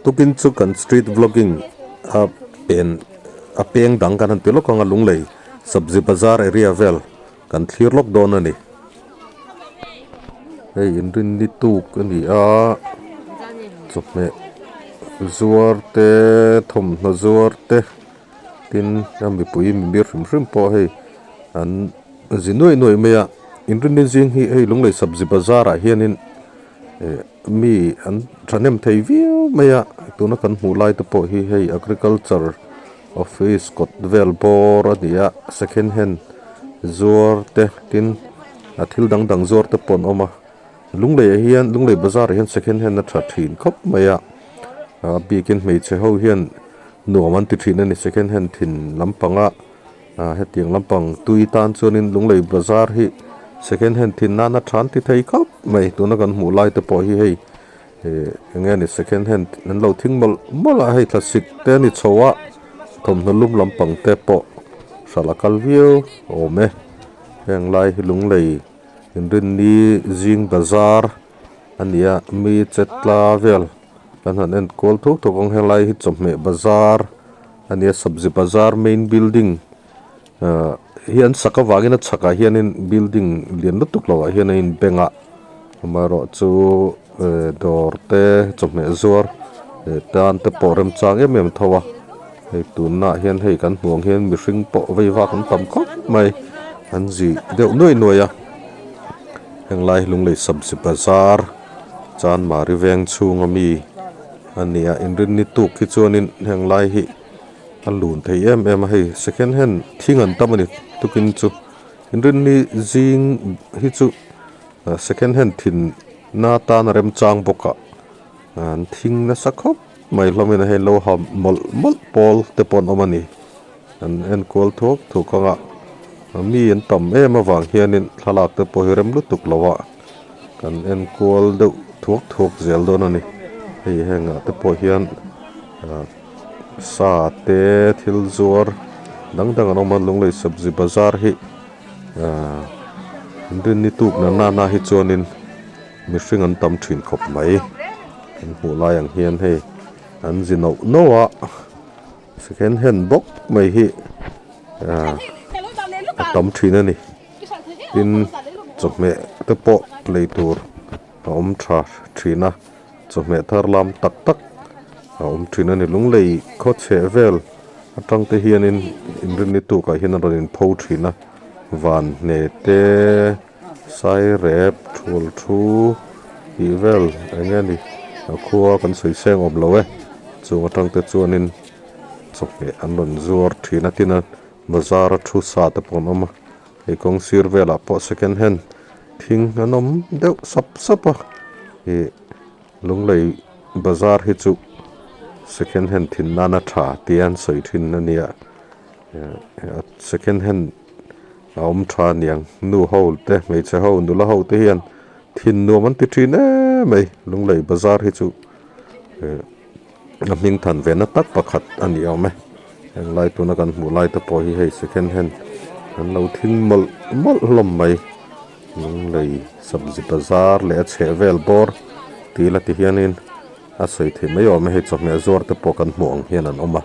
Tukin chu kan street vlogging a pen a peng dang kan han ti lawk ang a Lunglei Sabzi Bazar area vel kan thlir lawk dawn a ni. Hei inrinni tuk a ni a chawhmeh zuar te thawmhnaw zuar te tin a mipui mimir hrim hrim pawh hei an zi nuaih nuaih mai a inrinni zing hi hei Lunglei Sabzi Bazar ah hianin eh mi an thahnem thei viau mai a tuna kan hmuh lai te pawh hi hei agriculture office kawt vel bawr a ni a second hand zuar te tin a thil dang dang zuar te pawh an awm a Lunglei ah hian Lunglei bazar ah hian second hand a tha thin khawp mai a a bikin hmeichhe ho hian nuam an ti thin a ni second hand thin lampanga ah hetiang lampang tui tan chuanin Lunglei bazar hi second hand thin nana tha an ti thei khawp mai tuna kan hmuh lai te pawh hi hei Ih eng nge ni second hand an lo thing mawlh mawlh a hei thlasik te a ni chho a thawmhnaw lum lampang te pawh hralh a kal viau awm e heng lai hi lunglei inrinni zing bazar a ni a mi che tla vel kan han en kual thuk thuk ang helai hi chawhmeh bazar a ni a sabzi bazar main building ahh hi an sak avangin a chhakah hianin building lian lutuk loh ah hian a inbeng a amaherawhchu eh dawr te chawhmeh zuar eh tan te pawh remchang em em tho a hei tunah hian hei kan hmuh ang hian mihring pawh vei vak an tam khawp mai an zi deuh nuai nuai a henglai hi Lunglei sabzi bazar Chanmari veng chhunga mi a ni a inrinni tuk hi chuanin henglai hi. A lun thei em em a hei second hand thing an tam a ni tukin chu inrinni zing hi chu second hand thin na atan a remchang bawk a an thing nasa khawp mai hlawm in a hei lo ha mawlh mawlh pawl te pawh an awm a ni an enkual thuak thuak ang a mi an tam em avang hianin thlalak te pawh hi rem lutuk lo a kan enkual deuh thuak thuak zel dawn a ni hei hengah te pawh hian ah. Sa te thil zuar dang dang an awm a Lunglei sabzi bazar hi ahh rinni tuk na nana hi chuanin mihring an tam thin khawp mai an hmuh lai ang hian hei an zi noh noh a second hand bawk mai hi ahh a tam thin a ni tin chawhmeh te pawh lei tur a awm tha thin a. Chawhmeh thar lam tak tak a awm thin a ni. Lunglei khaw chheh vel atang te hianin inrinni tukah hian a rawn inpho thin a, van hne te, sairep, thual thu tih vel eng nge ni a khua kan sawi seng awm lo e. Chung atang te chuanin chawhmeh an rawn zuar thin a, tin a bazar a thu sa te pawh an awm a, hei kawng sir velah pawh second hand thing an awm deuh sap sap a ih Lunglei bazar hi chu second hand thin nana tha tia an sawi thin a nia second hand a awm tha aniang nu ho te hmeichhe ho nula ho te hian thin nuam an ti thin em mai Lunglei bazar hi chu a hming than ve na tak pakhat a ni awm e heng lai tuna kan hmuh lai te pawh hi hei second hand an lo thing mawlh mawlh hlawm mai. Lunglei sabzi bazar leh a chheh vel bawr tih la ti hianin a sawi theih mai awm e, hei chawhmeh zuar te pawh kan hmuh ang hian an awm a.